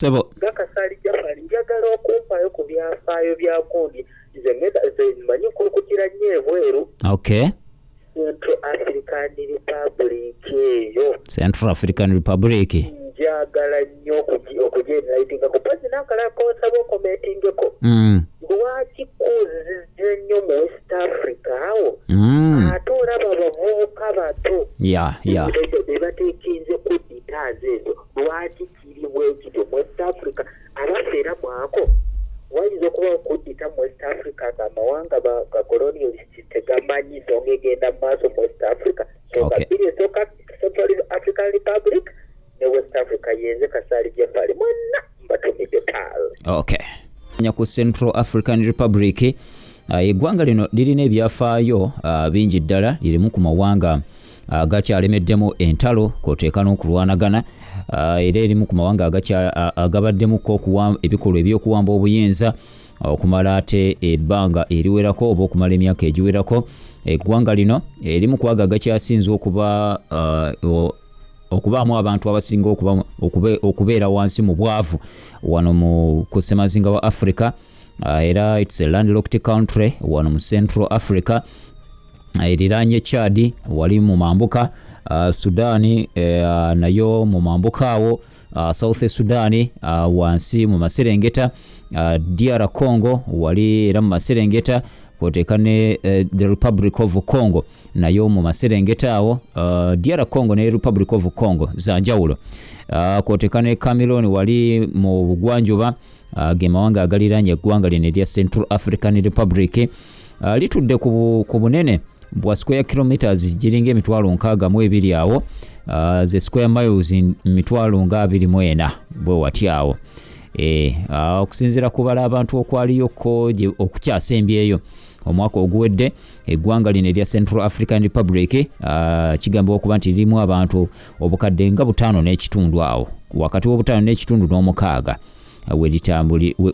Sebo. Nga Kasaali Jafari, njagala okumpaayo ku byafaayo bya gundi. Nze ngenda, nze mmanyi nkulukutira nnyo ebweru. Central African Republic eyo. Central African Republic. Njagala nnyo okugi-enlightingako. Mpozzi n'akalala k'osaba okomentingeko. Lwaki coups zizze nnyo mu West Africa awo? Ate olaba abavubuka bato be bateekinze coup d'etats ezo. Lwaki kiri bwe kityo mu West Africa? Abaffe era mwako wayinza okubawo coup d'etat mu West Africa nga amawanga ba colonialists tegamanyi nsonga egenda mu maaso mu West Africa. Nsonga bbiri, esooka Central African Republic ne West Africa. Yenze Kasaali Jefali, mwenna mbatumidde paal. Okay. Ku Central African Republic, eggwanga lino lirina ebyafaayo bingi ddala. Lirimu ku mawanga agakyalemeddemu entalo kwoteeka n'okulwanagana, era erimu ku mawanga agabaddemuko ebikolwa ebyokuwamba obuyinza okumala ate ebbanga eriwerako oba okumala emyaka egiwerako. Eggwanga lino erimu ku ago agakyasinze okuba okubaamu abantu abasinga okubeera wansi mu bwavu wano ku ssemazinga wa Africa. Era it's a landlocked country wano mu Central Africa. Eriraanye Chad wali mu mambuka, Sudan nayo mu mambuka awo, South Sudan wansi mu maserengeta, DR Congo wali era mu maserengeta, kwoteeka ne the Republic of Congo nayo mu maserengeta awo. DR Congo ne Republic of Congo za njawulo. Kwoteeka ne Cameroon wali mu bugwanjuba. Ge mawanga agaliraanye eggwanga lino erya Central African Republic. Litudde ku bunene bwa square kilometers giringa 62000 awo, ze square miles 24000 bwe wati awo. Okusinziira kubala abantu okwaliyoko okukyasembyeyo omwaka oguwedde, eggwanga lino erya Central African Republic kigambibwa okuba nti lirimu abantu 5,500 awo, wakati w'5.5 n'omukaga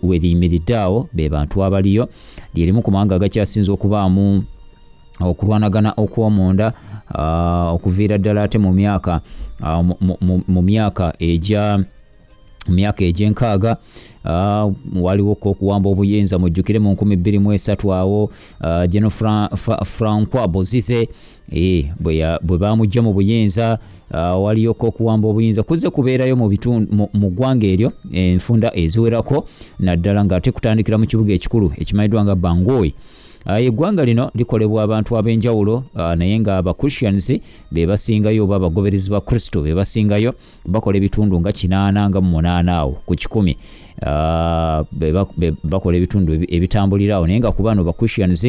weriyimiridde awo be bantu abaliyo. Lyerimu ku mawanga agakyasinze okubaamu okulwanagana okw'omunda, okuviira ddala ate mu myaka egy'enkaaga. Waliwo ko okuwamba obuyinza, mujjukire mu 2003 awo, General Francois Bozize bwe bamujja mu buyinza. Waliyo ko okuwamba obuyinza kuzze kubeerayo mu ggwanga eryo enfunda eziwerako, naddala ng'ate kutandikira mu kibuga ekikulu ekimanyiddwa nga Bangui. Eggwanga lino likolebwa abantu ab'enjawulo, naye nga aba Christians be basingayo oba abagoberezi ba Kristo be basingayo, bakola ebitundu nga 88 awo ku kikumi. Bakola ebitundu ebitambulira awo, naye nga ku bano ba Christians,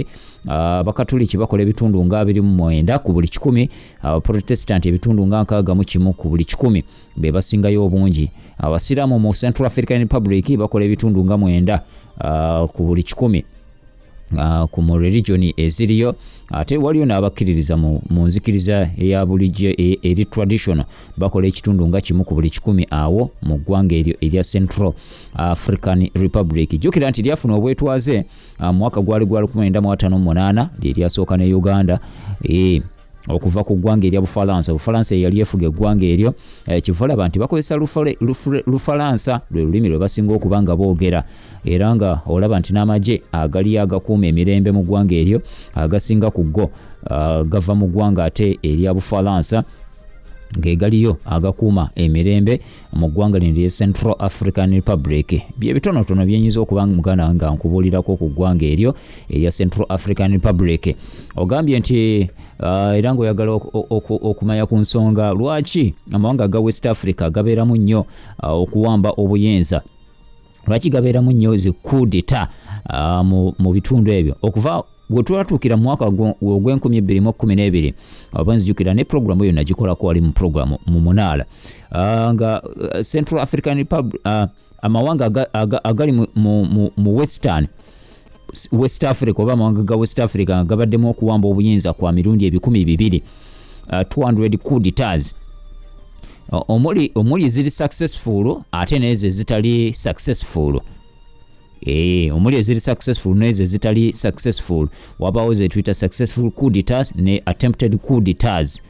Abakatuliki bakola ebitundu nga 29 ku buli kikumi, Abaprotestant ebitundu nga 61 ku buli kikumi be basingayo obungi. Abasiraamu mu Central African Republic bakola ebitundu nga 9 ku buli kikumi ku mu religion eziriyo. Ate waliyo n'abakkiririza mu nzikiriza eya bulijjo eri traditional, bakola ekitundu nga 1 ku buli kikumi awo mu ggwanga eryo erya Central African Republic. Jjukira nti lyafuna obwetwaze mwaka gwali gwa 1958, lye lyasooka ne Uganda okuva ku ggwanga erya Bufalansa. Bufalansa eyali efuga eggwanga eryo. Kiva olaba nti bakozesa Lufalansa, lwe lulimi lwe basinga okuba nga boogera, era nga olaba nti n'amagye agaliyo agakuuma emirembe mu ggwanga eryo agasinga ku go gava mu ggwanga ate erya Bufalansa, ng'egaliyo agakuuma emirembe mu ggwanga lino erya Central African Republic. Bye bitonotono byenyinza okuba muganda nga nkubuulirako ku ggwanga eryo erya Central African Republic. Ogambye nti era ng'oyagala okumanya ku nsonga lwaki amawanga aga West Africa gabeeramu nnyo okuwamba obuyinza, lwaki gabeeramu nnyo zi coup d'etat mu bitundu ebyo. Okuva bwe twatuukira mu mwaka ogw'e 2012, oba nzijukira ne programu eyo nagikolako wali mu programu mu munaala, nga Central African Republic, amawanga agali mu West Africa oba amawanga ga West Africa nga gabaddemu okuwamba obuyinza kwa mirundi 200, 200 coup d'etats, omuli eziri successful ate n'ezo ezitali successful. Omuli eziri successful n'ezo ezitali successful. Wabaawo ze tuyita successful coup d'etats ne attempted coup d'etats.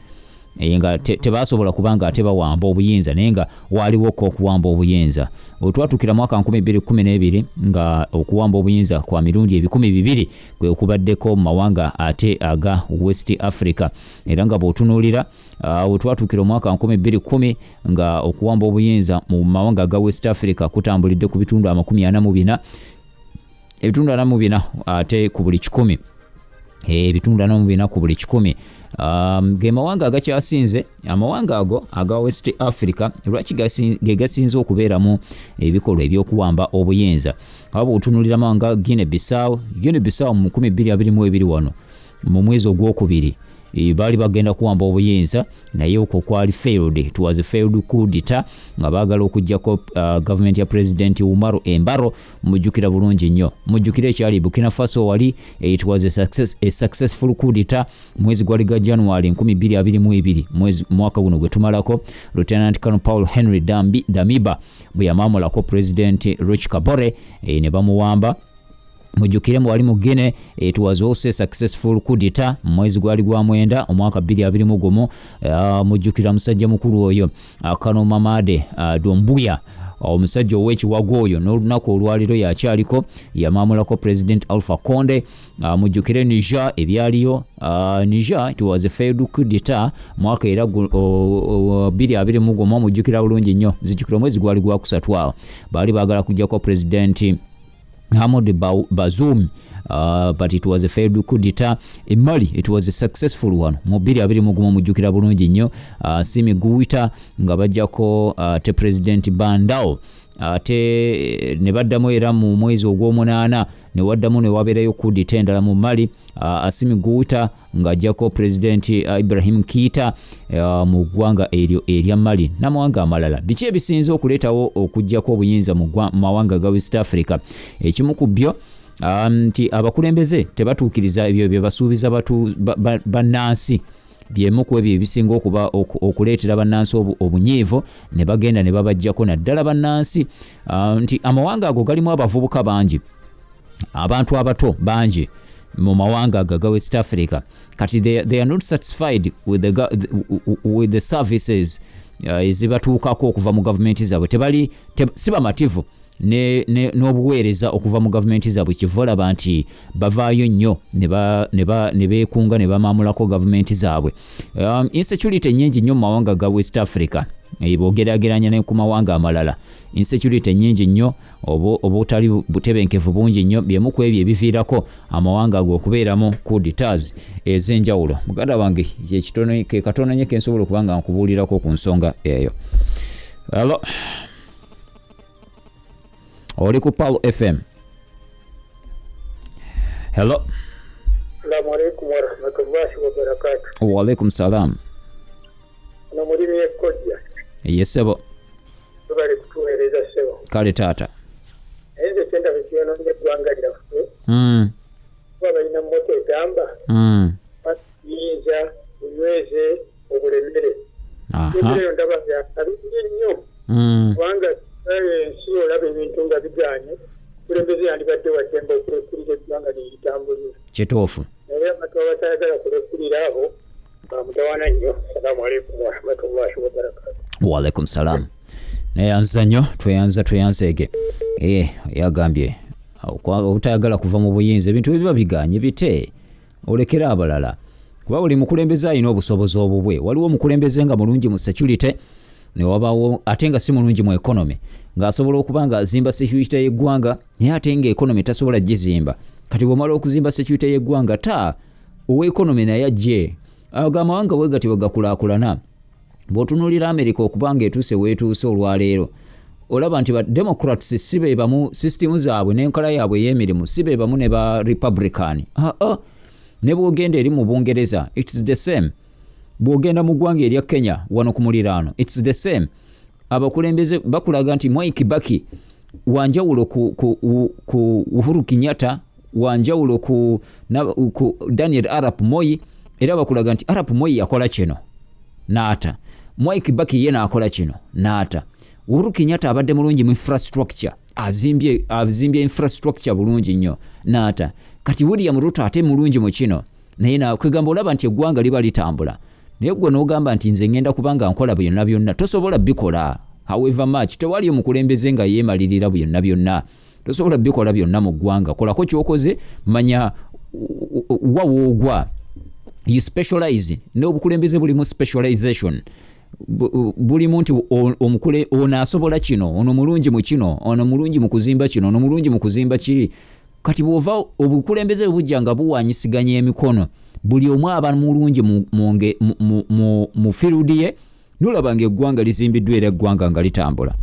Nga tebasobola kubanga ate bawamba obuyinza, naye nga waaliwo ko okuwamba obuyinza. Otwatukira mwaka 2012 nga okuwamba obuyinza kwa mirundi 200 kwe kubaddeko mu mawanga ate aga West Africa. Era nga bw'otunuulira otwatukira omwaka 2010 nga okuwamba obuyinza mu mawanga aga West Africa kutambulidde ku bitundu 44, ebitundu 44 ate ku buli 100, ebitundu 44 ku buli 100. Ge mawanga agakyasinze, amawanga ago aga West Africa, lwaki ge gasinze okubeeramu ebikolwa ebyokuwamba obuyinza? Aba bw'otunuulira amawanga Guinea Bissau, Guinea Bissau mu 2022 wano mu mwezi ogwokubiri baali bagenda kuwamba obuyinza, naye okwo kwali failed, it was a failed coup d'etat, nga baagala okuggyako gavumenti ya President Umaru Embaro. Mujjukira bulungi nnyo, mujjukira ekyali Burkina Faso wali, it was a successful coup d'etat, mwezi gwali gwa January 2022, mwezi mwaka guno gwe tumalako, Lieutenant Colonel Paul Henry Damiba bwe yamaamulako President Roch Kabore, ne bamuwamba. Mujjukire wali mu Guinea, it was also a successful coup d'etat, mwezi gwali gwa 9 omwaka 2021. Mujjukira musajja mukulu oyo, Colonel Mamadi Doumbouya, omusajja ow'ekiwago oyo, n'olunaku olwaliro yakyaliko, yamaamulako President Alpha Conde. Mujjukire Niger ebyaliyo, Niger it was a failed coup d'etat, mwaka era 2021, mujjukira bulungi nnyo, nzijukira omwezi gwali gwa 3 awo, baali baagala kuggyako President Hamoud Bazoum, but it was a failed coup d'etat. In Mali it was a successful one mu 2021, mujjukira bulungi nnyo, Simi Guita nga bajjako te President Bandao, ate ne baddamu era mu mwezi ogw'omunaana ne waddamu ne wabeerayo coup d'etat endala mu Mali, Assimi Goita ng'ajjako President Ibrahim Keita mu ggwanga eryo erya Mali n'amawanga amalala. Biki ebisinze okuleetawo okuggyako obuyinza mu mawanga ga West Africa? Ekimu ku byo nti abakulembeze tebatuukiriza ebyo bye basuubiza bannansi. Byemu ku ebyo ebisinga okuba okuleetera bannansi obunyiivu ne bagenda ne babaggyako, naddala bannansi, nti amawanga ago galimu abavubuka bangi, abantu abato bangi mu mawanga ago aga West Africa. Kati they are not satisfied with the services ezibatuukako okuva mu gavumenti zaabwe. Tebali si bamativu n'obuweereza okuva mu gavumenti zaabwe. Kiva olaba nti bavaayo nnyo ne beekunga ne bamaamulako gavumenti zaabwe. Insecurity nnyingi nnyo mu mawanga ga West Africa, bw'ogeraageranya ne ku mawanga amalala, insecurity nnyingi nnyo, obutali butebenkevu bungi nnyo, byemu ku ebyo ebiviirako amawanga ago okubeeramu coup d'etats ez'enjawulo. Muganda wange, ke katono nnyo ke nsobola okuba nga nkubuulirako ku nsonga eyo. Hello, oli ku Pearl FM. Hello. Assalamu alaikum warahmatullahi wabarakatuh. Wa alaikum salam. Ono mulimi ekojja. Yesebo. Tubali kutuweereza ssebo. Kale taata. Naye nze kyendaba ekyonoonye eggwanga lyaffe. Kuba balina mmoto egamba. Yinza bunyweze obulemere. Eyo ndaba byakabi nnyo. Kubanga ensi olaba ebintu nga bigaanye, kulembeze yandibadde waddembe okulekulira eggwanga lyeritambulira. Kituufu. Naye abantu abatayagala kulekulira abo bamutawaana nnyo. Assalamu alaikum warahmatullahi wabarakatuh. Wa alaikum salam. Neyanza nnyo, tweyanza tweyanzeege. Yagambye obutayagala kuva mu buyinza, ebintu ebiba bigaanye bite olekera abalala. Kuba buli mukulembeze alina obusobozi obubwe. Waliwo omukulembeze nga mulungi mu security, ne wabaawo ate nga si mulungi mu economy, ng'asobola okuba nga azimba security y'eggwanga, naye ate nga economy tasobola gizimba. Kati bw'omala okuzimba security y'eggwanga, ta ow'economy naye ajje. Ago amawanga bwe gatyo bwe gakulaakulana. Bw'otunuulira America okuba nga etuuse weetuuse olwaleero, olaba nti ba Democrats si be bamu, system zaabwe n'enkola yaabwe ey'emirimu si be bamu ne ba Republican. Ne bw'ogenda eri mu Bungereza, it's the same. Bw'ogenda mu ggwanga erya Kenya wano ku muliraano, it's the same. Abakulembeze bakulaga nti Mwai Kibaki wanjawulo ku Uhuru Kenyatta, wanjawulo ku Daniel Arap Moi, era bakulaga nti Arap Moi yakola kino n'ata, Mwai Kibaki ye n'akola kino n'ata. Uhuru Kenyatta abadde mulungi mu infrastructure, azimbye infrastructure bulungi nnyo n'ata. Kati William Ruto ate mulungi mu kino, naye kwegamba olaba nti eggwanga liba litambula. Naye gwe n'ogamba nti nze ngenda kubanga nkola byonna byonna, tosobola bikola. However much, tewali omukulembeze nga yeemalirira byonna byonna, tosobola bikola byonna mu ggwanga. Kolako ky'okoze, manya wa woogwa, you specialize. N'obukulembeze bulimu specialization, bulimu nti ono asobola kino, ono mulungi mu kino, ono mulungi mu kuzimba kino, ono mulungi mu kuzimba kiri. Kati bw'ova obukulembeze bujja nga buwanyisiganya emikono, buli omu aba mulungi mu field ye, nolaba ng'eggwanga lizimbiddwa era eggwanga nga litambula.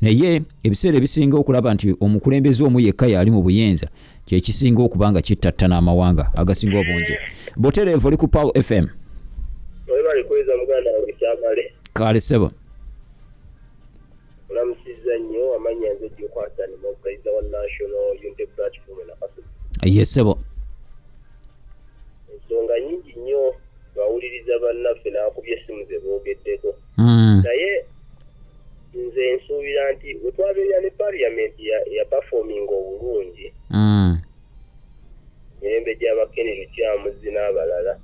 Naye ebiseera ebisinga okulaba nti omukulembeze omu yekka yali mu buyinza kyekisinga okuba nga kittattana amawanga agasinga obungi. Botereevu, oli ku Power FM. Kale ssebo. Olamusizza nnyo. Amannya nze Gyokwasani, mobilizer wa National Unity Platform Nakasozi. Ye ssebo. Ensonga nyingi nnyo bawuliriza bannaffe n'akubye essimu ze boogeddeko, naye nze nsuubira nti bwe twabeera ne parliament ya performing obulungi, mirembe gy'abakene Lukyamuzi n'abalala,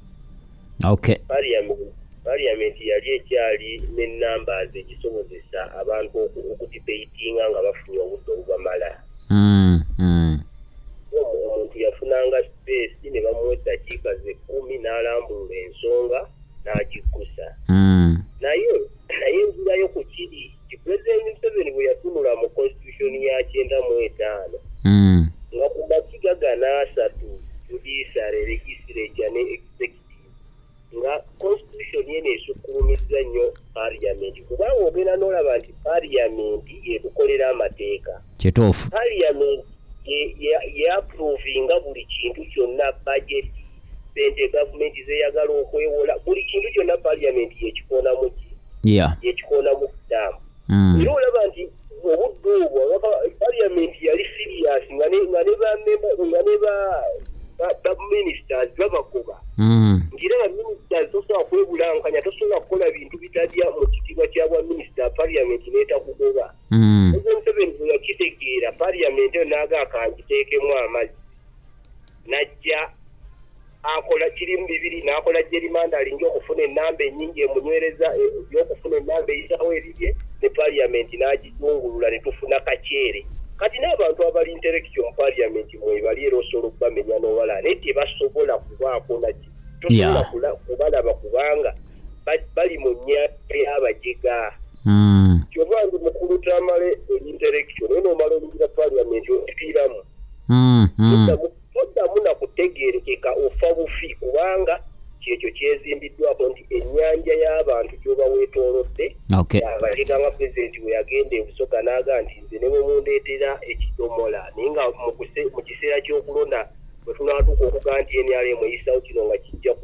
parliament yali ekyali ne numbers egisobozesa abantu okudebatinga nga bafunye obudde obubamala. Omuntu yafunanga space ne bamuwa eddakiika ze 10 n'alambulula ensonga n'agikkusa. Naye nzirayo ku kiri ti President Museveni bwe yatunula mu constitution ya 95, nga ku makiga gano asatu, judiciary, legislature ne executive, nga constitution yeno esukkulumizza nnyo parliament, kubanga ogenda n'olaba nti parliament yetukolera amateeka. Kituufu. Parliament ye approvinga buli kintu kyonna, budget, sente gavumenti zeyagala okwewola, buli kintu kyonna parliament yekikoonamu ki, yekikoonamu kutaamu. Era olaba nti obudde obwo parliament yali serious, nga ne ba ministers babagoba, ngira ba ministers tosobola kwebulankanya, tosobola kukola bintu bitalya mu kitiibwa kya bwa minisita, parliament n'etakugoba. President Museveni bwe yakitegeera, parliament eyo n'aga akangiteekemu amazzi, najja akola kirimu bibiri, n'akola gerrymandering okufuna ennamba ennyingi emunywereza y'okufuna ennamba eyitawo eribye, ne parliament n'agizungulula ne tufuna kakyere. Kati n'abantu abali intellectual mu parliament mwebali, era osobola okubamenya n'obala, naye tebasobola kubaako naki, tosobola kubalaba kubanga bali mu nnyanja y'abajega. Kyova ndi mukulu Tamale intellectual, naye n'omala oyingira parliament ofiiramu, toddamu nakutegeerekeka, ofa bufi, kubanga kyekyo kyezimbiddwako nti ennyanja y'abantu gy'oba weetoolodde abajega. Nga pulezidenti bwe yagenda e Busoga n'aga nti nze ne bwe mundeetera ekidomola, naye nga mu kiseera ky'okulonda bwe tunaatuuka okuga nti NRM eyisawo kino nga kijja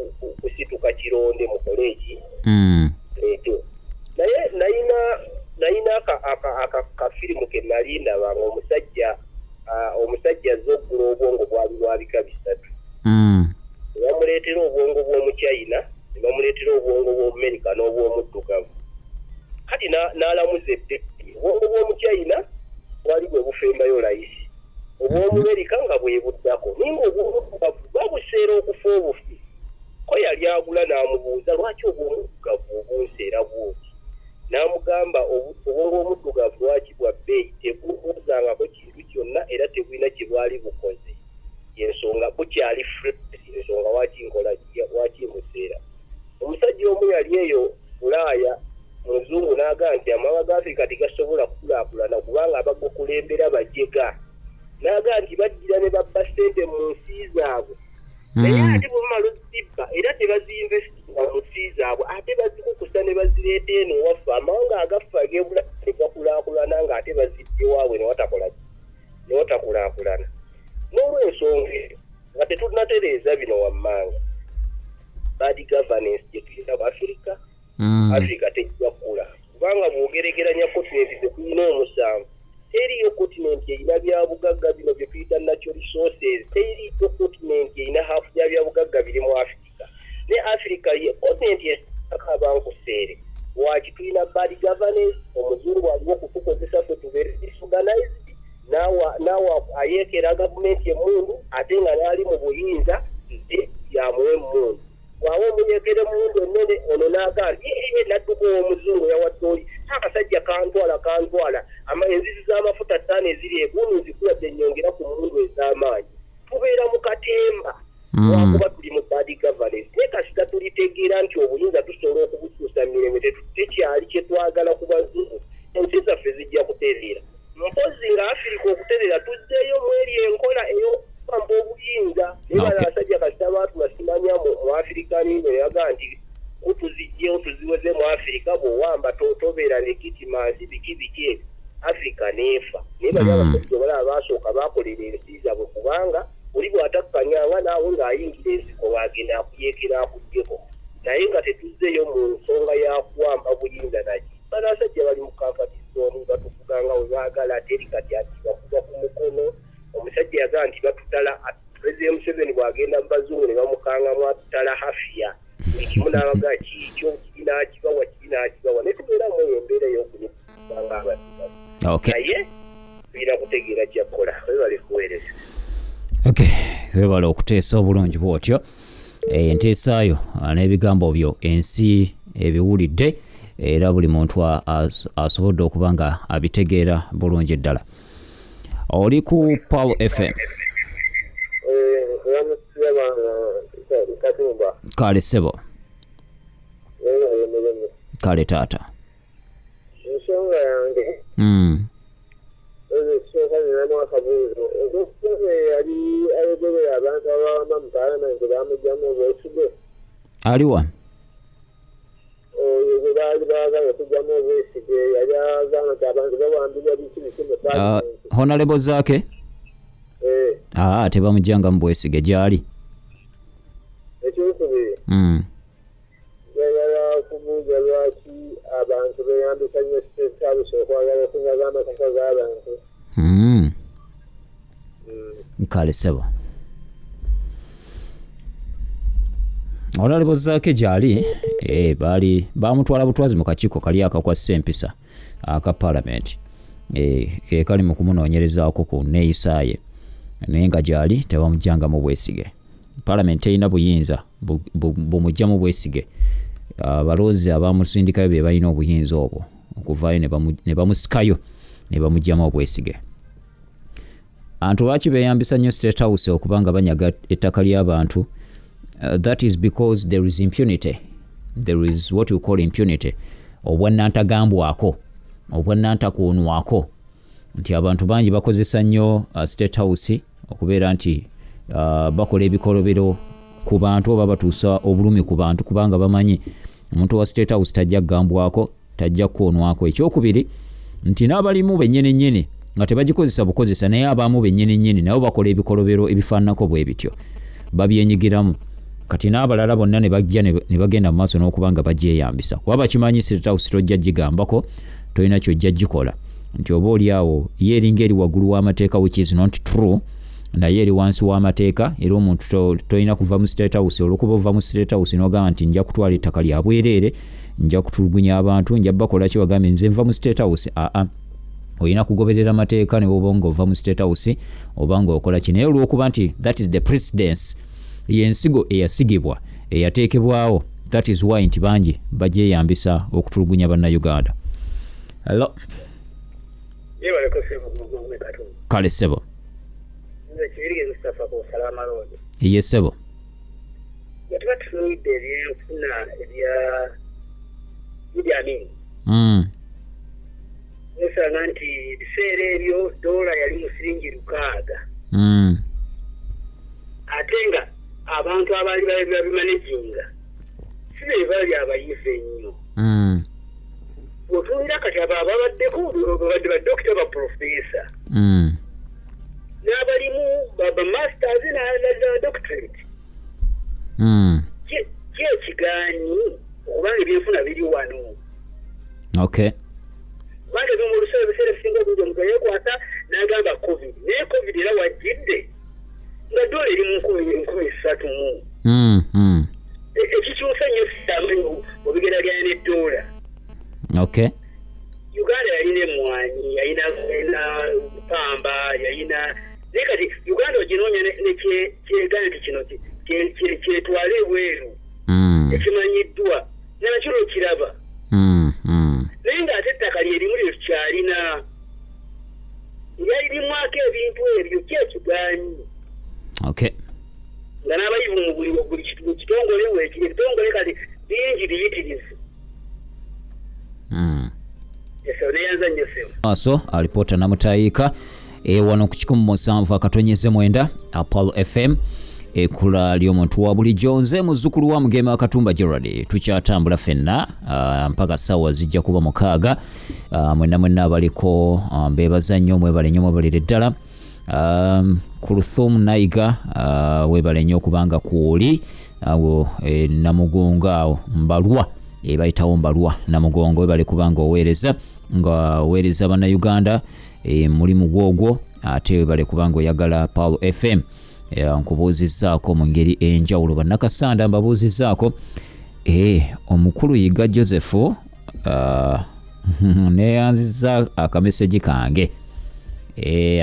kusituka kironde, mukole eki ekyo. Naye nayina akafirimu ke nali ndaba nga omusajja azze okugula obwongo, bwali bwa bika bisatu. Ne bamuleetera obwongo bw'omuchina, ne bamuleetera obwongo bw'omumerika n'obw'omuddugavu. Kati n'alamuza ebbeeyi, obwongo bw'omuchina bwali bwe bufembayo layisi, obw'omumerika nga bwe buddako, naye nga obw'omuddugavu babuseera okufa obufi. Ko yali agula n'amubuuza, lwaki obw'omuddugavu obunseera bwoti? N'amugamba obwongo omuddugavu lwaki bwa bbeeyi, tebubuuzangako kintu kyonna era tebulina kye bwali bukoze, ensonga bukyali fresh, ensonga waki nkola waki mbuseera. Omusajja omu yali eyo Bulaaya, muzungu, n'agaa nti amawanga ga Afrika tegasobola kukulaakulana kubanga abagokulembera bajega. N'agaa nti baddira ne babba ssente mu nsi zaabwe, naye ate bwe bamala ozibba era tebaziinvestinga mu nsi zaabwe, ate bazikukusa ne bazireeta eno ewaffe. Amawanga agaffe ag'ebulaaya ne gakulaakulana ng'ate bazidde waabwe ne watakulaakulana. N'olwensonga eyo, nga tetunatereeza bino wammanga, bad governance gye tulina mu Afirika, Afirika tejja kkula, kubanga bw'ogeregeranya continent ze tulina omusanvu, teriyo continent erina byabugagga bino bye tuyita natural resources, teriyo continent erina hafu ya byabugagga biri mu Afirika. Ne Afirika ye continent esaka abankuseere. Lwaki? Tulina bad governance. Omuzungu aliwo okutukozesa ffe tubeere disorganized, naawe ayeekera gavumenti emundu, ate nga n'ali mu buyinza nte yamuwa emmundu. Bw'aba omuyeekera emmundu ennene ono n'agaa nti nadduka ow'omuzungu yawadde oli akasajja kantwala enzizi z'amafuta 5 eziri egundi nzikuwadde nnyongera ku mmundu ez'amaanyi. Tubeera mu katemba lwakuba tuli mu bad governance. Naye kasita tulitegeera nti obuyinza tusobola okubukyusa mirembe, tekyali kye twagala ku bazungu, ensi zaffe zijja kutereera. Mpozi nga Afirika okutereera tuzzeeyo mu eri enkola ey'okubamba obuyinza. Naye bano abasajja kasita baatula simanya mu African Union yaga nti kutuzijjewo tuziweze mu Afirika, bw'owamba tobeera legitimacy biki biki ebyo, Afirika n'efa. Naye bali abasajja obalaba baasooka baakolera ensi zaabwe, kubanga oli bw'atakkanyanga naawe ng'ayingira ensiko ng'agenda akuyeekera akuggyeko. Naye nga tetuzzeeyo mu nsonga ya kuwamba buyinza naki. Bano abasajja bali mu comfort zone, batuvuga nga we baagala, teri kati ati bakuba ku mukono. Omusajja yagamba nti batutala, President Museveni bw'agenda mu bazungu ne bamukangamu atutala hafiya. Buli kimu n'abaga kiikyo kirina kibawa, ne tubeera mu eyo embeera ey'okunyuka nga abaddugavu. Naye tulina kutegeera kyakkola. Webale kuweereza. Okay, webale okuteesa obulungi bw'otyo. Enteesaayo n'ebigambo byo ensi ebiwulidde, era buli muntu asobodde okuba nga abitegeera bulungi ddala. Oli ku Pearl FM. Kale ssebo. Kale taata. Ensonga yange. Ekisooka ninamu akabuuzo. Ogw'okusooka yali ayogerera abantu abawamba mu paalamenti bamugyamu obwesige. Aliwa? Oyo gwe baali baagala okugyamu obwesige yali agamba nti abantu bawambibwa biki biki mu paalamenti. Honorable Zaake? Tebamugyangamu bwesige gy'ali. Ekyokubiri. Njagala kubuuza lwaki abantu beeyambisa nnyo State House okwagala okunyaga amataka g'abantu. Kale ssebo. Honorable Zaake gy'ali, baali bamutwala butwazi mu kakiiko kali akakwasisa empisa aka paalamenti. Ke kali mu kumunoonyerezaako ku nneeyisaaye, naye nga gy'ali tebamugyangamu bwesige. Paalamenti terina buyinza bumugyamu bwesige. Abaloozi abamusindikayo be balina obuyinza obwo okuvaayo ne bamusikayo ne bamugyamu obwesige. Antu lwaki beeyambisa nnyo State House okuba nga banyaga ettaka ly'abantu? That is because there is impunity. There is what you call impunity. Obwannantagambwako, obwannantakoonwako, nti abantu bangi bakozesa nnyo State House okubeera nti bakola ebikolobero ku bantu oba batuusa obulumi ku bantu, kubanga bamanyi omuntu wa State House tajja kugambwako, tajja kukoonwako. Ekyokubiri nti n'abalimu bennyini nnyini nga tebagikozesa bukozesa, naye abamu bennyini nnyini nabo bakola ebikolobero ebifaananako bwe bityo, babyenyigiramu. Kati n'abalala bonna ne bajja ne bagenda mu maaso n'okuba nga bagyeyambisa, kuba bakimanyi State House tojja gigambako, tolina ky'ojja gikola, nti oba oli awo ye eringa eri waggulu w'amateeka, which is not true, naye eri wansi w'amateeka. Era omuntu tolina kuva mu State House olw'okuba ova mu State House n'ogamba nti nja kutwala ettaka lya bwereere, nja kutulugunya abantu, nja bakola ki, bagambe nze nva mu State House. Olina kugoberera amateeka ne bw'oba ng'ova mu State House oba ng'okola ki. Naye olw'okuba nti that is the precedence, y'ensigo eyasigibwa eyateekebwawo, that is why nti bangi bagyeyambisa okutulugunya Bannayuganda. Hello. Kale ssebo. Ye ssebo. Tuba tutunuulidde ebyenfuna ebya Idi Amin. Nosanga nti ebiseera ebyo dola yali mu siringi 6. Ate nga abantu abaali babimanejinga si be baali abayivu ennyo. Bw'otunuulira kati abo ababaddeko babadde badokita, ba profesa, n'abalimu ba masters na doctorate. Ki ekigaanyi okubanga ebyenfuna biri wano? Kubanga ebimu oluseera ebiseera ebisinga obungi omuntu yeekwata n'agamba COVID, naye COVID era wajjidde nga dola eri mu 3,000 mu. Ekikyusa nnyo simanyi obigeraageranya ne dola. Uganda yalina emmwanyi, yalina pamba, yalina, naye kati Uganda oginoonya ne kyegana nti kino kyetwala ebweru. Ekimanyiddwa nakyo lwekiraba. Naye ng'ate ettaka lyerimu lye tukyalina lyalirimwako ebintu ebyo kyekiganyi. Nga n'abayivu mu buli kitongole weekiri, ebitongole kati bingi biyitirivu. Maaso alipoota Namutayika wano ku 107.9 Apollo FM, ekkula ly'omuntu wa bulijjo. Nze muzzukulu wa Mugema Akatumba Gerald. Tukyatambula ffenna mpaka ssaawa zijja kuba 6. Mwenna mwenna abaliko mbeebaza nnyo, mwebale nnyo, mwebalire ddala. Kuluthum Naiga, webale nnyo okubanga kwoli awo Namugongo awo Mbalwa, bayitawo Mbalwa Namugongo, webale kubanga oweereza nga oweereza bannayuganda mulimu gwogwo, ate webale kubanga oyagala Pearl FM. Nkubuuzizzaako mu ngeri enjawulo. Bannakasanda mbabuuzizzaako. Omukulu Yiga Joseph neyanzizza akameseji kange,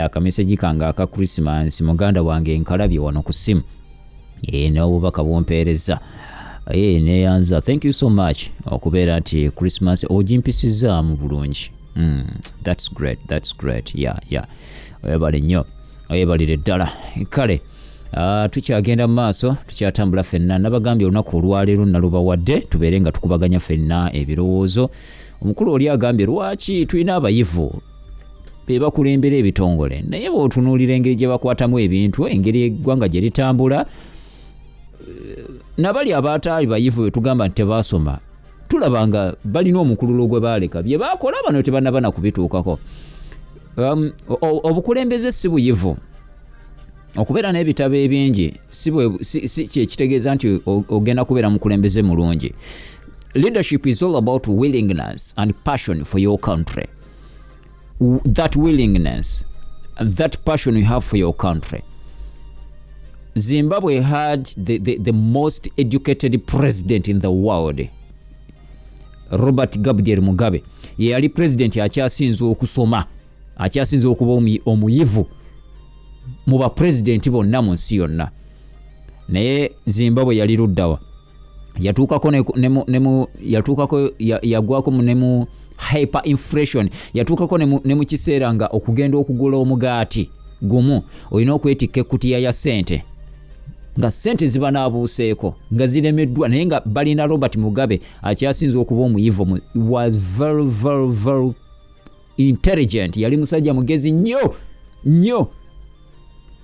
akameseji kange aka Christmas, muganda wange nkalabye wano ku ssimu, n'obubaka bwompeereza. Neyanza, thank you so much okubeera nti Christmas ogimpisizaamu bulungi. That's great, that's great. Yeah, webale nnyo, webalire ddala. Kale tukyagenda mu maaso, tukyatambula ffenna. Nabagambye olunaku olwaleero nalubawadde tubeere nga tukubaganya ffenna ebirowoozo. Omukulu oli agambye lwaki tulina abayivu be bakulembera ebitongole, naye bw'otunuulira engeri gye bakwatamu ebintu, engeri eggwanga gye litambula, nabali abataali bayivu be tugamba nti tebaasoma, tulaba nga balina omukululo gwe baaleka, bye baakola bano tebannaba na kubituukako. Obukulembeze si buyivu. Okubeera n'ebitabo ebingi si kyekitegeeza nti ogenda kubeera mukulembeze mulungi. Leadership is all about willingness and passion for your country. That willingness, that passion you have for your country. Zimbabwe had the most educated president in the world, Robert Gabriel Mugabe. Ye yali president akyasinze okusoma, akyasinze okuba omuyivu mu bapulezidenti bonna mu nsi yonna. Naye Zimbabwe yali luddawa, yatuukako yatuukako yagwako ne mu hyperinflation, yatuukako ne mu kiseera nga okugenda okugula omugaati gumu olina okwetikka ekkutiya ya ssente, nga ssente ziba naabuuseeko nga ziremeddwa, naye nga balina Robert Mugabe akyasinze okuba omuyivu, was very very very intelligent, yali musajja mugezi nnyo nnyo,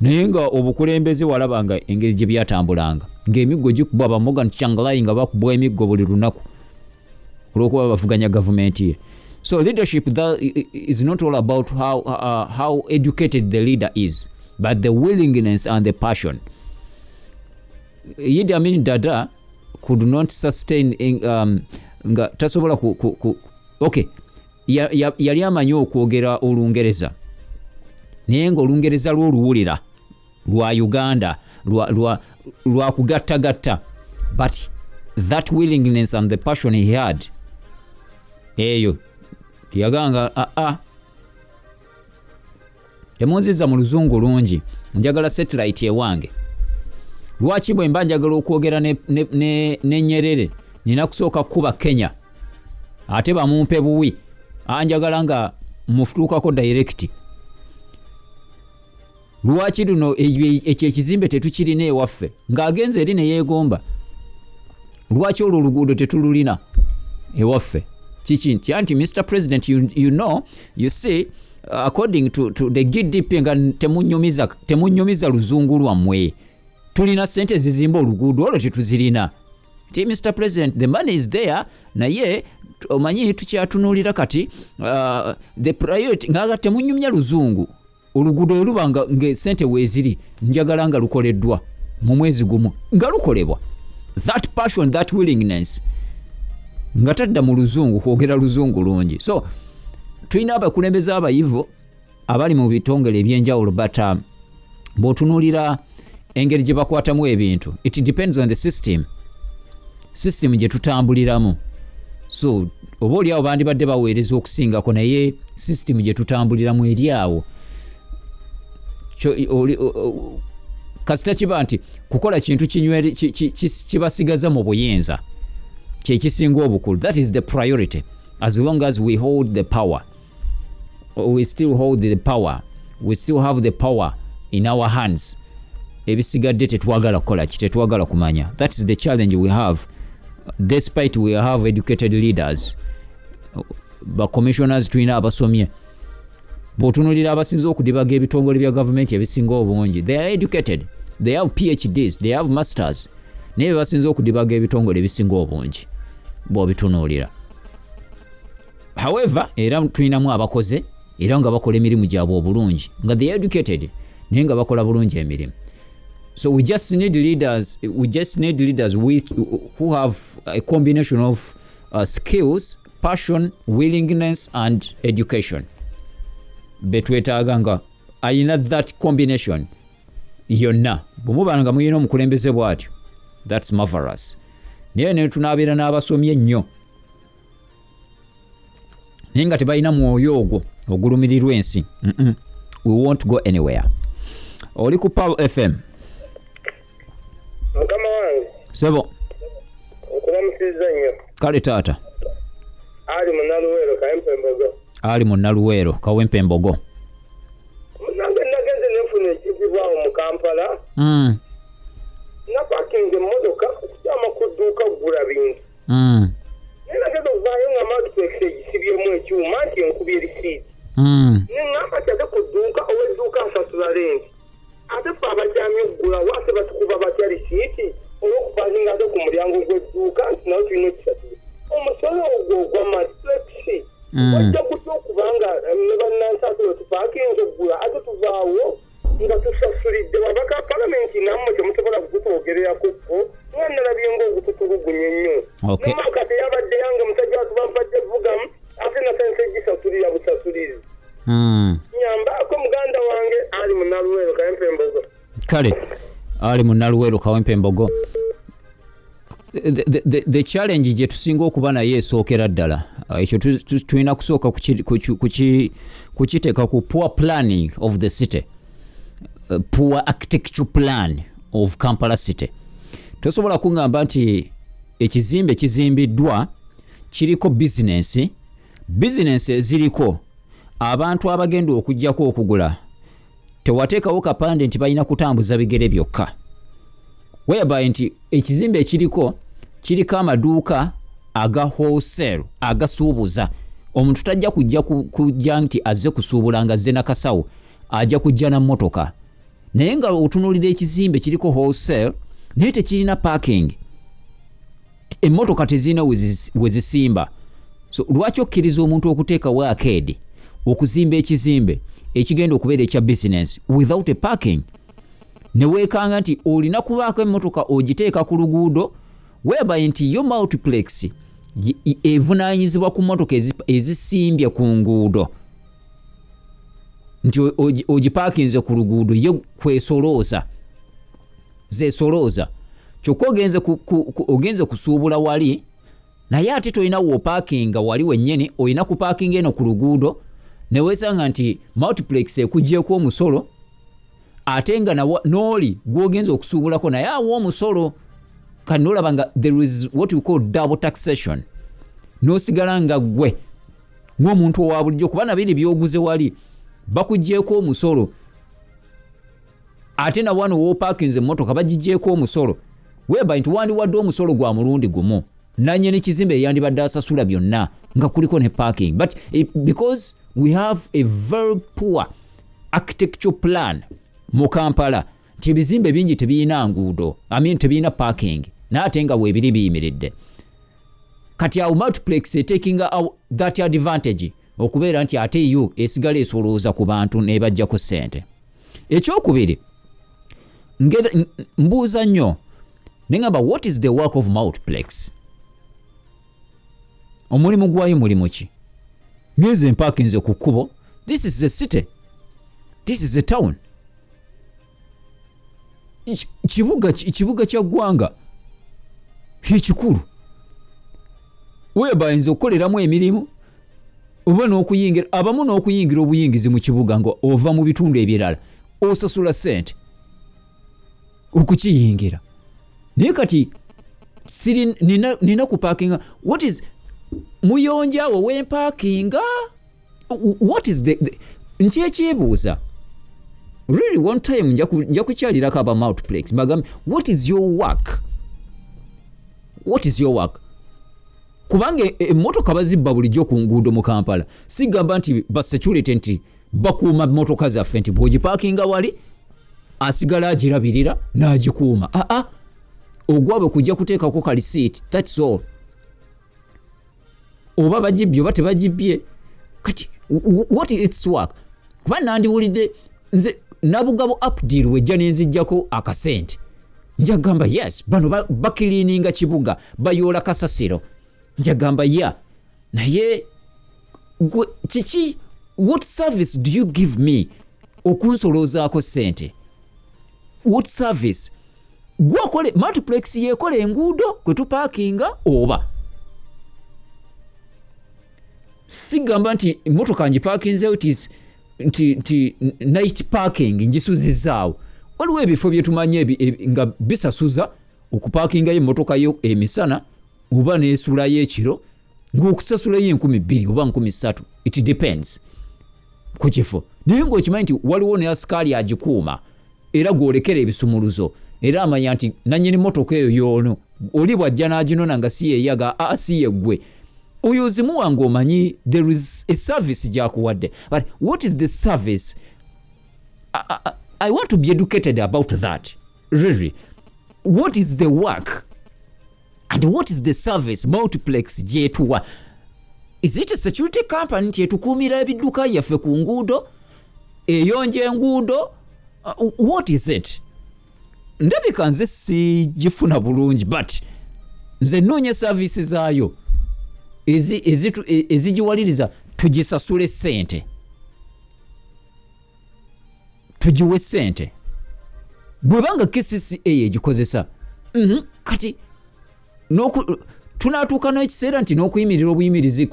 naye nga obukulembeze walabanga engeri gye byatambulanga, ng'emiggo gikubwa ba Morgan Tsvangirai nga bakubwa emiggo buli lunaku olw'okuba bavuganya gavumenti ye. So leadership that is not all about how educated the leader is, but the willingness and the passion. Idi Amin Dada could not sustain nga tasobola okay, yali amanyi okwogera Olungereza, naye nga Olungereza lw'oluwulira lwa Uganda lwa kugattagatta, but that willingness and the passion he had, eyo yaganga temunziza mu luzungu lungi, njagala satellite ewange. Lwaki bwe mba njagala okwogera ne Nyerere nina kusooka kuba Kenya, ate bamumpe buwi, anjagala nga mufutukako direct. Lwaki luno ekyo ekizimbe tetukirina ewaffe, ng'agenze eri ne yeegomba? Lwaki olwo oluguudo tetululina ewaffe? Kiki nti anti Mr. President, you know, you see, according to the GDP nga temunyumiza luzungu lwammwe, tulina ssente zizimba oluguudo olwo tetuzirina. Nti Mr. President, the money is there, naye omanyi tukyatunuulira kati the priority, nga temunyumya luzungu, oluguudo oluba nga ssente weeziri njagala nga lukoleddwa mu mwezi gumu, nga lukolebwa. That passion, that willingness, nga tadda mu luzungu kwogera luzungu lungi. So tulina abakulembeze abayivu abali mu bitongole ebyenjawulo, but bw'otunuulira engeri gye bakwatamu ebintu, it depends on the system gye tutambuliramu. So oba oli awo bandibadde baweereza okusingako, naye system gye tutambuliramu eri awo. Kasita kiba nti kukola kintu kinywere kibasigaza mu buyinza, kyekisinga obukulu. That is the priority. As long as we hold the power, we still hold the power, we still have the power in our hands, ebisigadde tetwagala kukola ki, tetwagala kumanya. That is the challenge we have. Despite we have educated leaders, ba commissioners tulina abasomye, bw'otunuulira abasinze okudibaga ebitongole bya gavumenti ebisinga obungi, they are educated, they have PhDs, they have masters, naye basinze okudibaga ebitongole ebisinga obungi bw'obitunuulira. However, era tulinamu abakoze era nga bakola emirimu gyabwe obulungi, nga they are educated naye nga bakola bulungi emirimu. So we just need leaders, we just need leaders who have a combination of skills, passion, willingness and education. Betwetaaga nga ayina that combination yonna. Bwe muba nga muyina omukulembeze bw'atyo, that's marvelous. Naye ne tunaabeera n'abasomye ennyo naye nga tebalina mwoyo ogwo ogulumirirwa ensi, we won't go anywhere. Oli ku Pearl FM. Mukama wange. Sebo. Okulamusizza nnyo. Kale taata. Ali Munaluweero, Kawempe Mbogo. Ali Munaluweero, Kawempe Mbogo. Nange nagenze nenfuna ekizibu awo mu Kampala. Napakinga emmotoka okukyama ku dduuka kugula bintu. Naye nagenda okuvaayo nga multiplex egisibyemu ekyuma nti enkubye risiiti. Ne ŋŋamba nti ate ku dduuka, ow'edduuka asasula renti, ate ffe abakyamye okugulawo ate batukuba batya risiiti olw'okupakinga ate ku mulyango gw'edduuka nti nawe tulina okisasula omusolo ogwo ogwa multiplex. Wajja kutya okubanga ne bannansi ate bwe tupakinze okugula ate tuvaawo nga tusasulidde? Wabaka palamenti nammwe temusobola kugutwogererako ko, nga nalabye ng'ogututulugunya ennyo. Nemmotoka teyabadde yange, musajja watu bampadde vugamu, ate nasanise gisasulira busasulizi. Nyambaako muganda wange, Ali Munaluweero, Kawempe Mbogo. Kale, Ali Munaluweero, Kawempe Mbogo. The challenge gye tusinga okuba naye esookera ddala, ekyo tulina kusooka kukiteeka ku poor planning of the city, poor architecture plan of Kampala City. Tosobola kuŋŋamba nti ekizimbe kizimbiddwa kiriko bizinensi, bizinensi eziriko abantu abagenda okujjako okugula, tewateekawo kapande nti balina kutambuza bigere byokka, whereby nti ekizimbe ekiriko kiriko amaduuka aga wholesale agasuubuza. Omuntu tajja kujja kujja nti azze kusuubula nga azze nakasawo, ajja kujja na mmotoka. Naye nga otunuulira ekizimbe kiriko wholesale naye tekirina parking, emmotoka tezirina wezisimba. So lwaki okkiriza omuntu okuteekawo arcade okuzimba ekizimbe ekigenda okubeera ekya business without a parking, ne weekanga nti olina kubaako emmotoka ogiteeka ku luguudo, whereby nti yo multiplex evunaanyizibwa ku mmotoka ezisimbye ku nguudo, nti ogipaakinze ku luguudo ye kwesolooza zesolooza, kyokka ogenze kusuubula wali, naye ate tolina w'opaakinga wali wennyini, olina kupaakinga eno ku luguudo, ne weesanga nti multiplex ekuggyeeko omusolo, ate nga n'oli gw'ogenza okusuubulako naye awa omusolo. Kati n'olaba nga there is what we call double taxation, n'osigala nga ggwe ng'omuntu owa bulijjo, kuba nabiri by'oguze wali bakuggyeeko omusolo, ate na wano w'opaakinze emmotoka bagiggyeeko omusolo, whereby nti wandiwadde omusolo gwa mulundi gumu, nannyini kizimbe yandibadde asasula byonna nga kuliko ne parking. But because we have a very poor architecture plan mu Kampala, nti ebizimbe bingi tebirina nguudo, I mean tebirina parking, naye ate nga weebiri biyimiridde. Kati awo multiplex etakinga that advantage okubeera nti ate yo esigala esolooza ku bantu n'ebajjako ssente. Ekyokubiri, mbuuza nnyo ne ŋŋamba, what is the work of multiplex? Omulimu gwayo mulimu ki? Ngenze empaakinze ku kkubo. This is a city, this is a town, kibuga kya ggwanga ekikulu, whereby nze okukoleramu emirimu oba n'okuyingira, abamu n'okuyingira obuyingizi mu kibuga nga ova mu bitundu ebirala osasula ssente. Okukiyingira. Naye kati siri nina kupaakinga. What is muyonja awo wempaakinga? What is the nkyekyebuuza. Really one time nja kukyalirako aba Multiplex mbagambe, what is your work? What is your work? Kubanga emmotoka bazibba bulijjo ku nguudo mu Kampala. Sigamba nti ba security nti bakuuma mmotoka zaffe nti bw'ogipaakinga wali asigala agirabirira n'agikuuma. Aa, ogwabwe kujja kuteekako ka receipt, that's all. Oba bagibbye oba tebagibbye. Kati what is its work? Kuba nandiwulidde nze Nabugabo updeal wejja nenzijjako akasente. Njagamba yes, bano bakiliininga kibuga, bayoola kasasiro. Njagamba ya, naye kiki, what service do you give me okunsoloozaako ssente? What service? Gwakole Multiplex yekola enguudo kwe tupaakinga oba? Sigamba nti emmotoka ngipaakinzeewo nti night parking ngisuzizaawo. Waliwo ebifo bye tumanyi nga bisasuza okupaakingayo emmotoka yo emisana oba n'esulayo ekiro ng'okusasulayo 2,000 oba 3,000. It depends ku kifo. Naye ng'okimanyi nti waliwo ne asikaali agikuuma era gw'olekera ebisumuluzo era amanya nti nannyini mmotoka eyo y'ono, oli bw'ajja n'aginona nga si yeeyaga, aa si ye ggwe. Oyo ozimuwa ng'omanyi there is a service gy'akuwadde. But what is the service? I want to be educated about that. Really. What is the work? And what is the service Multiplex gyetuwa? Is it a security company nti etukuumira ebidduka yaffe ku nguudo? Eyonja enguudo? What is it? Ndabika nze sigifuna bulungi, but nze nnoonya service zaayo ezigiwaliriza tugisasule ssente, tugiwe ssente. Bwebanga KCCA egikozesa, kati tunaatuuka n'ekiseera nti n'okuyimirira obuyimirizi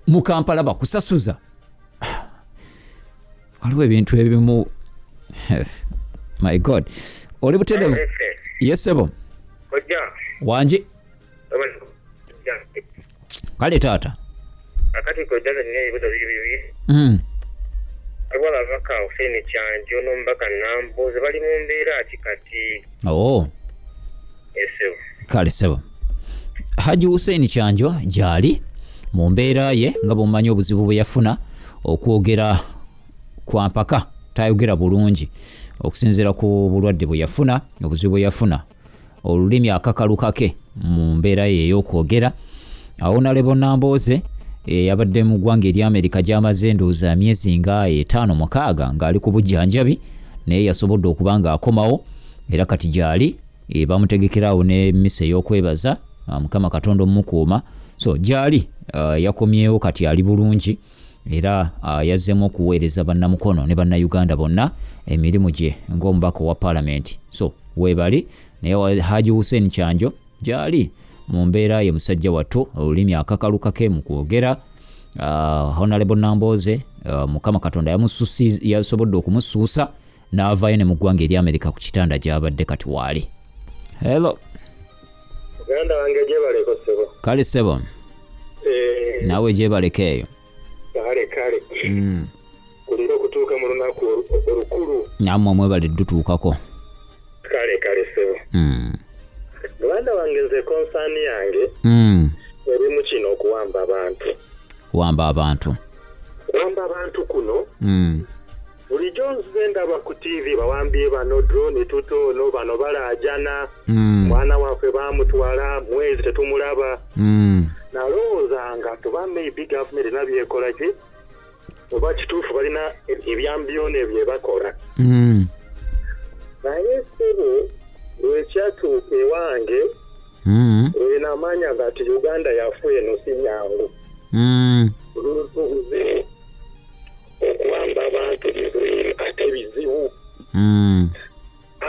mu Kampala bakusasuza. Waliwo ebintu ebimu, my God. Oli butereevu? Yes sebo. Wangi? Kale taata. Akati kojja nina ebibuuzo biri bibiri. Waliwo ababaka Hussein Kyanjo n'omubaka Namboze bali mu mbeera ki kati? Oh. Yes sebo. Kale sebo. Haji Hussein Kyanjo gyali mu mbeera ye nga bw'omumanyi obuzibu bwe yafuna okwogera kwa mpaka tayogera bulungi okusinziira ku bulwadde bwe yafuna, obuzibu bwe yafuna, olulimi akakalukake mu mbeera ye ey'okwogera. Honorable Namboze yabadde mu ggwanga erya Amerika gy'amaze endowooza myezi nga 5-6 ng'ali ku bujjanjabi, naye yasobodde okuba ng'akomawo era kati gyali bamutegekerawo n'emmisa ey'okwebaza Mukama Katonda omukuuma. So gyali yakomyewo kati ali bulungi era yazzeemu okuweereza bannamukono ne bannayuganda bonna emirimu gye ng'omubaka wa paalamenti. So weebali naye Haji Hussein Kyanjo gyali mu mbeera ye musajja wattu, olulimi akakalukake mu kwogera. Honorable Namboze Mukama Katonda yasobodde okumusuusa n'avaayo ne mu ggwanga erya Amerika ku kitanda gy'abadde kati waali. Hello. Muganda wange gyebaleko ssebo. Kale ssebo. Naawe gyebaleko eyo. Kale kale. Kulira okutuuka mu lunaku olukulu. Nammwe mwebale ddutuukako. Kale kale ssebo. Muganda wange nze konsaani yange erimu kino okuwamba abantu. Kuwamba abantu. Kuwamba abantu kuno. Bulijjo nze ndaba ku TV bawambye bano drone tutono bano balaajana. Mwana waffe baamutwala mwezi tetumulaba. Nalowoozanga tuba maybe government erina byekola ki oba kituufu balina ebyambyone bye bakola. Naye ssebo lwekyatuuka ewange lwenamanya nga nti Uganda yafu eno si nyangu. Luzuze okuwamba abantu bizibu ate bizibu.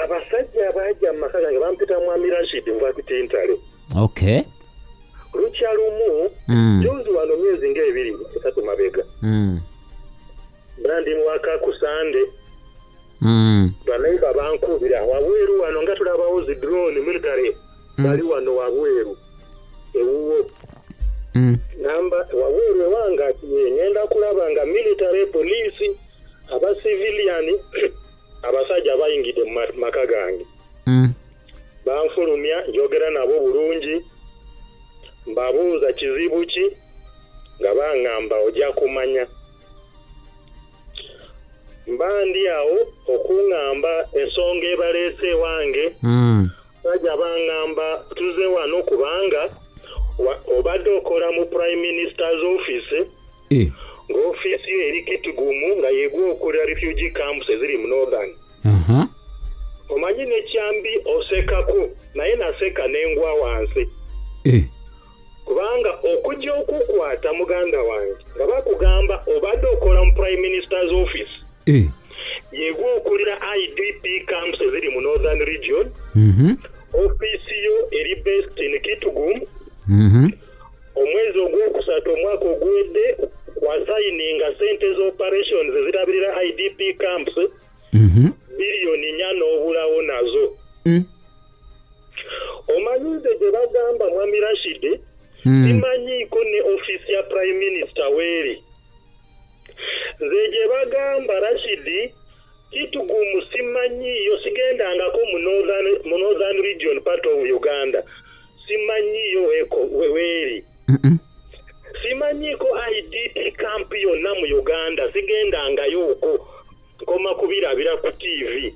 Abasajja abajja mu maka gange bampita Mwami Rashid nva ku Tintale. Okay. Lukya lumu juzi wano myezi ng'ebiri esatu mabega. Ndi muwaka ku Sande. Baneiba bankubira wabweru wano nga tulabawo zi drone military bali wano wabweru ewuwo. Namba wabweru ewange ati ngenda kulaba nga military, police, aba civilian, abasajja bayingidde mu maka gange. Banfulumya, njogera nabo bulungi, mbabuuza kizibu ki, nga baŋŋamba ojja kumanya. Mba ndi awo okuŋŋamba ensonga ebaleese ewange. Bajja baŋŋamba tuze wano kubanga obadde okola mu Prime Minister's office. Ng'ofiisi yo eri Kitgum nga yegwa okolera refugee camps eziri mu Northern. Omanyi n'ekyambi osekako, naye naseka n'engwa wansi. Kubanga okujja okukwata muganda wange nga bakugamba obadde okola mu Prime Minister's office. Yegwa okulira IDP camps eziri mu Northern region. Ofiisi yo eri based in Kitgum. Omwezi ogwokusatu omwaka oguwedde wasayininga sente z'operations ezirabirira IDP camps biliyoni 4 n'obulawo nazo. Omanyi nze gye bagamba Mwami Rashid, simanyiiko ne ofiisi ya Prime Minister weeri. Nze gye bagamba Rashid, Kitgum simanyiiyo, sigendangako mu Northern region part of Uganda. Simanyiiyo weeri. Simanyiiko IDP camp yonna mu Uganda, sigendangayo okwo. Nkoma kubirabira ku TV.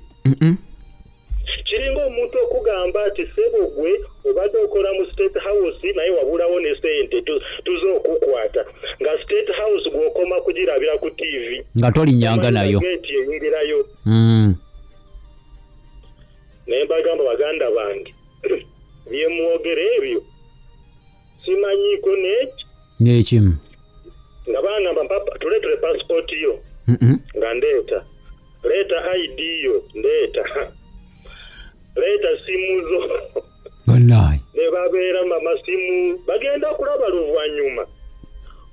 Kiringa omuntu okugamba nti ssebo gwe obadde okola mu State House naye wabulawo ne ssente tuze okukwata. Nga State House gw'okoma kugirabira ku TV. Nga tolinnyanga nayo. Geeti eyingirayo. Naye mbagamba baganda bange, bye mwogera ebyo simanyiiko n'eki. N'ekimu. Nga bangamba tuleetere passport yo. Nga ndeeta. Leeta ID yo, ndeeta. Leeta simu zo. Wallahi. Ne babeera masimu bagenda kulaba luvannyuma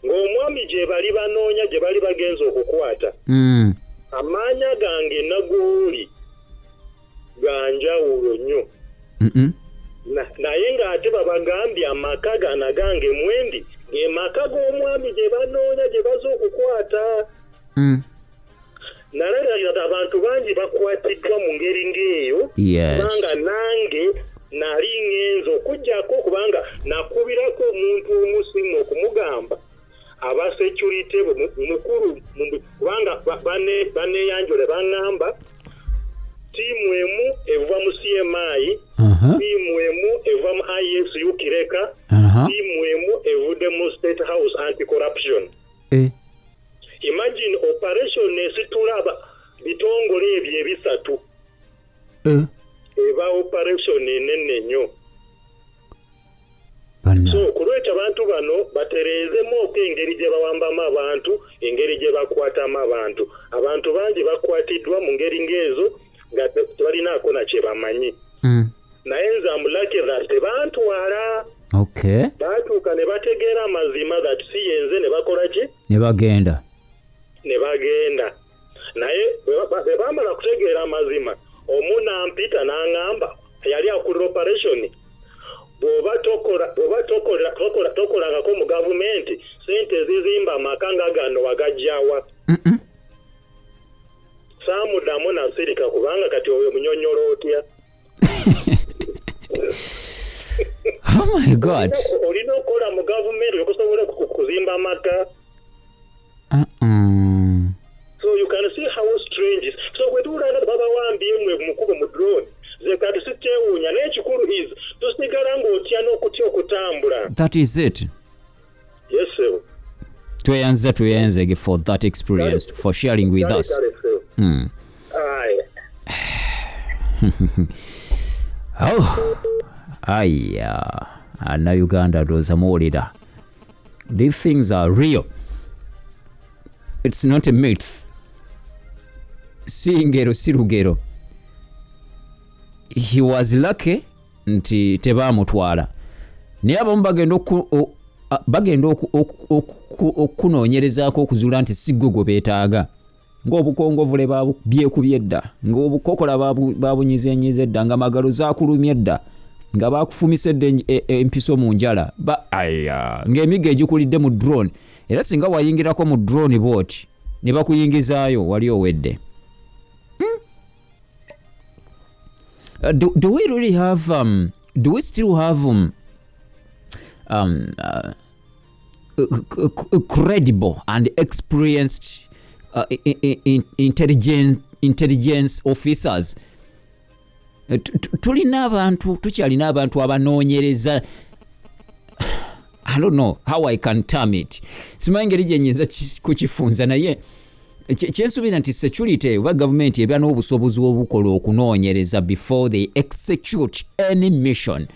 ng'omwami gye bali banoonya, gye bali bagenze okukwata. Amaanya gange nagooli ga njawulo nnyo. Naye ng'ate babagambye amaka gano gange mwendi ge maka g'omwami gye banoonya, gye baza okukwata. Nalaba abantu bangi bakwatiddwa mu ngeri ng'eyo. Kubanga nange nali ngenze okuggyako, kubanga nakubirako omuntu omusimu okumugamba aba security mukulu, kubanga baneeyanjula baŋŋamba ttiimu emu eva mu CMI, ttiimu emu eva mu ISU Kireka, ttiimu emu evudde mu State House Anti-Corruption. Imagine operation esitula bitongole ebyo ebisatu. Eba operation enene nnyo. So ku lwekyo abantu bano batereezemu engeri gye bawambamu abantu, engeri gye bakwatamu abantu. Abantu bangi bakwatiddwa mu ngeri ng'ezo nga tebalinaako na kye bamanyi. Naye nze am lucky that tebantwala. Baatuuka ne bategeera amazima that si yenze, ne bakola ki? Ne bagenda. Ne bagenda. Naye bwe bamala kutegeera amazima, omu n'ampita n'aŋŋamba, yali akulira operation, bw'oba tokolangako mu gavumenti, ssente zizimba amaka nga gano wagajjawa. Saamuddamu nasirika kubanga kati oyo munyonnyola otya? Oh my God. Olina okukola mu gavumenti okusobola kuzimba amaka. So you can see how strange. So bwe tuwulira babawambye mmwe mukubo mu drone, ze kati sikyewuunya, naye ekikulu is tusigala ng'otya n'okutya okutambula. That is it. Yes, sir. Tweyanze tweyanzege for that experience, for sharing with us. Aye. Oh. Aya. Na Uganda ndowooza muwulira. These things are real. It's not a myth. Si ngero, si lugero. He was lucky nti tebaamutwala. Naye abamu bagenda okunoonyerezaako okuzuula nti si ggwe gwe beetaaga. Ng'obukongovule byekubye dda, ng'obukokola babunyizenyize dda, nga magalo zakulumye dda, nga bakufumise dda empiso mu njala, ng'emiggo egikulidde mu drone. Era singa wayingirako mu drone bw'oti ne bakuyingizaayo, wali owedde. Do we really have do we still have credible and experienced intelligence officers? Tulina abantu, tukyalina abantu abanoonyereza. I don't know how I can term it. Simanyi ngeri gye nnyinza kukifunza, naye kyensuubira nti security oba gavumenti eba n'obusobozi obukola okunoonyereza before they execute any mission,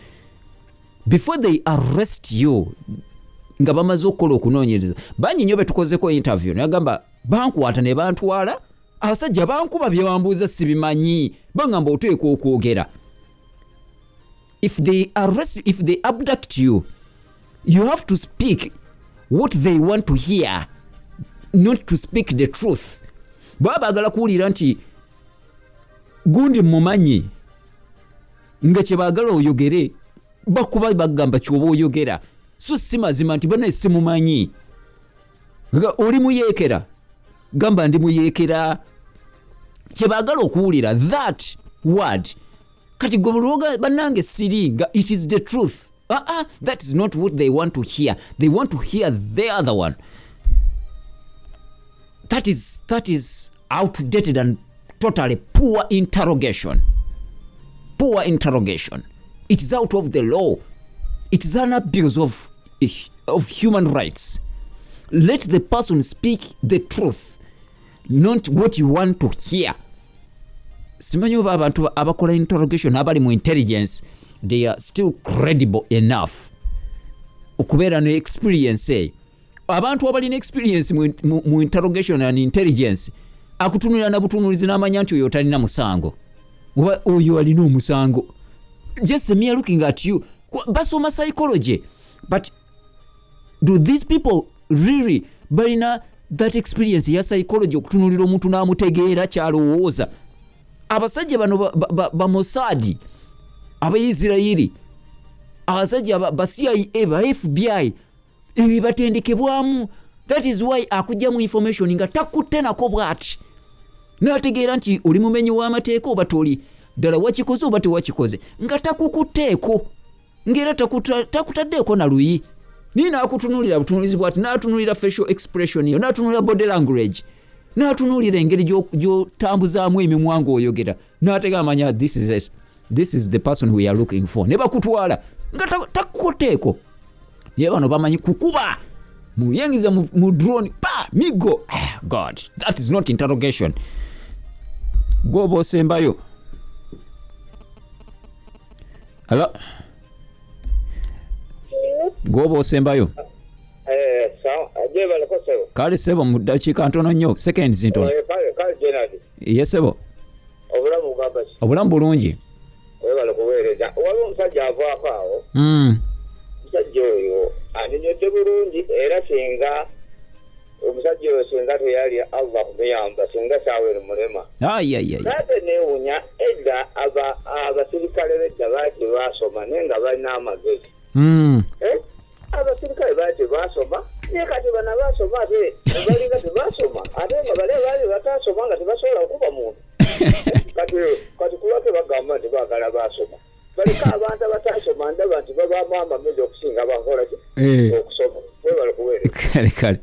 before they arrest you, nga bamaze okukola okunoonyereza. Bangi nnyo betukozeko interview nagamba bankwata ne bantwala, abasajja bankuba bye bambuuza sibimanyi, bangamba oteekwa okwogera. If they arrest, if they abduct you, you have to speak what they want to hear, not to speak the truth. Baba baagala kuwulira nti gundi mumanyi, nga kye baagala oyogere, bakuba bagamba kyoba oyogera, so si mazima nti bana simumanyi. Oli muyeekera, gamba ndi muyeekera. Kye baagala okuwulira that word. Kati gwe bulwoga bannange siri nga it is the truth. That is not what they want to hear. They want to hear the other one. That is outdated and totally poor interrogation. Poor interrogation. It is out of the law. It is an abuse of human rights. Let the person speak the truth, not what you want to hear. Simanyi oba abantu abakola interrogation abali mu intelligence, they are still credible enough okubeera ne experience eyo. Abantu abalina experience mu interrogation and intelligence akutunulira na butunulizi n'amanya nti oyo talina musango, oba oyo alina omusango. Just mere looking at you, basoma psychology, but do these people really balina that experience ya psychology okutunulira omuntu n'amutegeera kyalowooza? Abasajja bano ba Mossad, Abaisirairi, abasajja ba CIA, ba FBI, ebi batendekebwamu. That is why akujjamu information nga takutte nako bw'ati, n'ategeera nti oli mumenyi w'amateeka oba toli, ddala wakikoze oba tewakikoze, nga takukutteeko, ng'era takutaddeeko na luyi. Naye n'akutunuulira butunuulizi bw'ati, n'atunuulira facial expression yo, n'atunuulira body language, n'atunuulira engeri gy'otambuzaamu emimwa ng'oyogera, n'ategeera amanya this is the person we are looking for. Ne bakutwala nga takukutteeko. Naye bano bamanyi kukuba, muyingiza mu drone, pa migo. God, that is not interrogation. Gwoba osembayo. Hello? Gwoba osembayo. Kale sebo, mu ddakiika ntono nnyo, seconds ntono. Ye sebo. Obulamu bulungi. Waliwo omusajja avaako awo. Omusajja oyo anyonyodde bulungi, era singa omusajja oyo singa teyali Allah kumuyamba, singa saawa eno mulema. Ate neewunya edda abasirikale b'edda baali tebasoma naye nga balina amagezi. Abasirikale baali tebasoma, naye kati bano baasoma ate balinga tebasoma, ate nga bali baali bataasoma nga tebasobola okuba muntu. Kati kulwaki bagamba nti baagala baasoma? Baleka abantu abatasoma ndaba nti babaamu amagezi okusinga abakola ki okusoma. Webale kuweereza. Kale kale.